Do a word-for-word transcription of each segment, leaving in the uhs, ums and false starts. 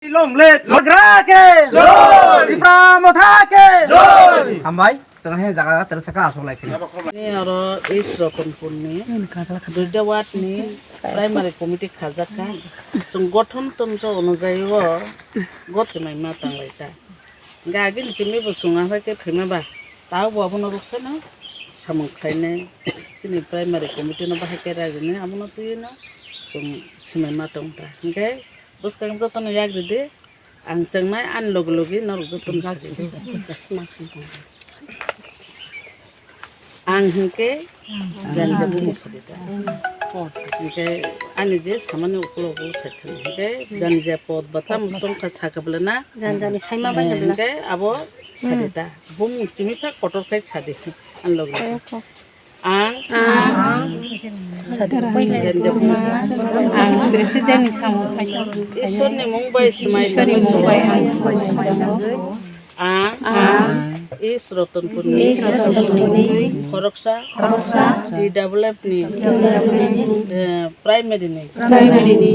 Long live Bubagra ke! Joy! Tipra Motha ke! Joy! Hambai, chwng he jaga tersa ka aswk lai phili. Ni oro East Ratanpur ni Duita ward ni primary committee khajak kha. Chwng gothon tantro onujai o gothimai ma tang lai kha. Hingke agini simi bo chwng ahai khe phaima ba, tao bo abono rwksano samung khlainai, chini primary committee no bahai khe rajini, abono twiwi no chwng swmai ma tong ta. Hingke bwskang jotono yak ridi, ang chengnai ani logi logi norok jotono sadi. Ang hingke janja bumung sadi ta. Hingke ani je samani ukulogo saikha hingke janja pod bata musong kha sakha bwlana. Janjani saima bai hingke abo sadi ta. Bumung chimi kha kotor khai sadi. Ang logi. Ang. Ang. Janja bumung. Ang president ni samung khai. Isor ni mung bai smai. Isor ni mung bai ang. Ang. Ang. East Ratanpur ni. East Ratanpur ni. Khoroksa. Khoroksa. T W F ni. T W F ni. Eh, primary ni. Primary ni.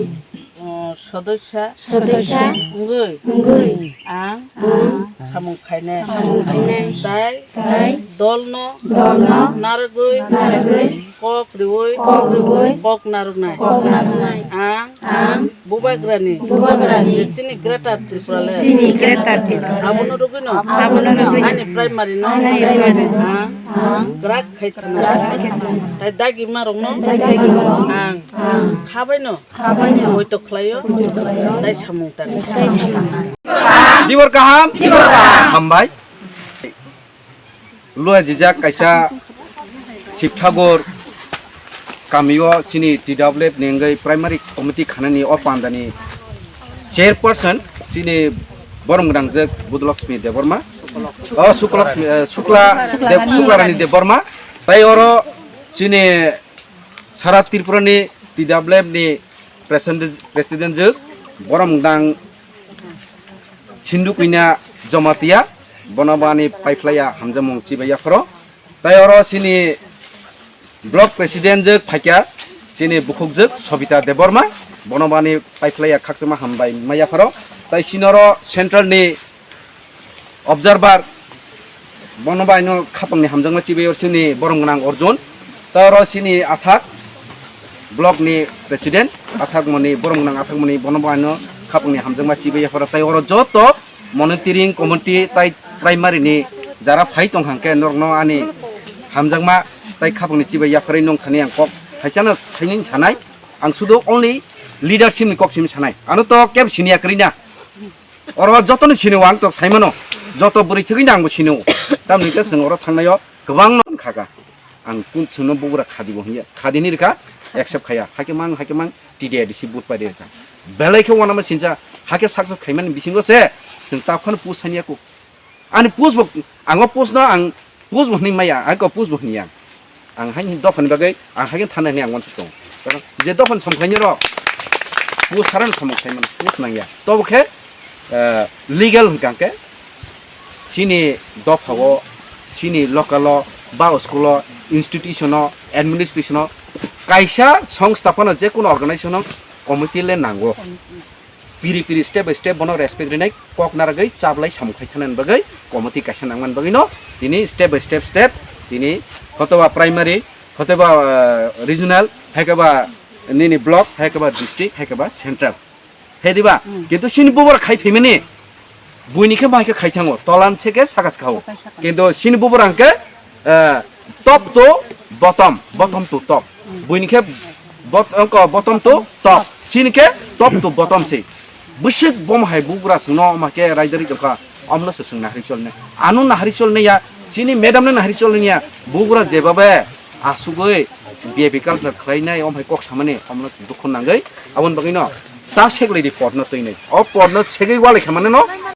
Oh, sodosya. Sodosya. Wngwi. Wngwi. Ang. Ang. Samung khainai. Samung khainai. Tai. Tai. Dolno. Dolno. Narwgwi. Narwgwi. Kok riwi. Kok riwi. Kok narwknai. Kok narwknai. Ang. Ang. Bubagrani. Bubagrani. Chini Greater Tripura le. Chini Greater Tripura. Abono rwgwino. Abono rwgwino. Ani primary no. Ani primary no. Ang. Ang. Grak khai thana. Grak khai thana. Tai dagi ma rokno. Tai dagi ma rokno. Ang. Ang. Khabaino. Khabaino. Moito khlaio. Moito khlaio. Tai samung tang. Tai samung tang. Dibor kaham. Dibor kaham. Hambai. Lua jijak kaisa Sibthagor kamio chini T W F ni wngwi primary committee khanani o pandani chairperson chini borom gwnangjak Budulakshmi Debbarma, o Suklakshmi, eh, Sukla Deb-, Suklarani Debbarma, tai oro chini sara Tripura ni T W F ni president, president jwk borom gwnang Sindhu Kanya Jamatia, bono bani paiphlaiya hamjakmung chibai yapharo. Tai oro chini block president jwk phaikya, chini bukhuk jwk Sobita Debbarma, bono bani paiphlaiya khakchangma hambai mai yapharo. Tai sinoro central ni observer, bono bai no khapang ni hamjakma chibai oro chini borom gwnang Arjun. Tai oro chini athak block ni president, athak moni, borom gwnang athak moni, bono bai no khapang ni hamjakma chibai yapharo. Tai oro joto monitoring committee tai primary ni jara phai tong hangke norokno ani hamjakma tai khapang ni chibai yapharwi nung thani ang kok haisano thaini sanai. Ang sudo only leadership ni kok simi sanai. Ano to keb sini yakrina. Oro jotono sini o ang to saimano. Joto bwrwi thwgwi no angbo sini o. Tamni khe chwng oro thangnaio kwbangno khaka. Ang kun chwngno bubura khadi bo hinya. Khadi ni rikha, accept khaya. Hakhe mang, hakhe mang, T D I D C vote pai rikha. Belai khe wanama sincha, hakhe success khaimani bisingo se chwng ta phano post saniya ku. Ani post bo, ang o post no ang post bo hwnwi maya, ang ko post bo hwnwi ang. Ang hai ni dophani bagwi, ang hai thana hwnwi ang uansuk tongo. Karon je dophani samkhaini rok, post saran samung khaimano, post nangya. Tobo khe, eh, legal hwnkha khe, chini dophao, chini local o, ba school o, institution o, administration o, kaisa songstha phano je kono organization o committee le nango. Piri piri step by step bono respect rinai kok naragwi chablai samung khai thana bagwi committee kaisa nangman bagwi no tini step by step step tini hotoba primary, hotoba, ah, regional, hai khe ba nini block, hai khe ba district, hai khe ba central. Hai diba? Hmm. Kintu sini bubur khai phimani buini khe bahai khe khai thango, tolan se khe sakas khao. Sakai, sakai. Kintu sini bubur ang khe, eh, top to bottom, bottom to top. Buini khe bot-, wngkha bottom to top. Chini khe top to bottom se. Bwswk bom hai bugra songno ma khe raidari tongkha. Omno se swng nahari cholne. Ano nahari cholne ya. Chini madam no nahari cholne ya. Bugra jebabe asugwi B A P culture khlainai om hai kok samani omno dukhu nangwi. Aboni bagwi no ta seklai di porno twinai. O porno segwi walai khamani no.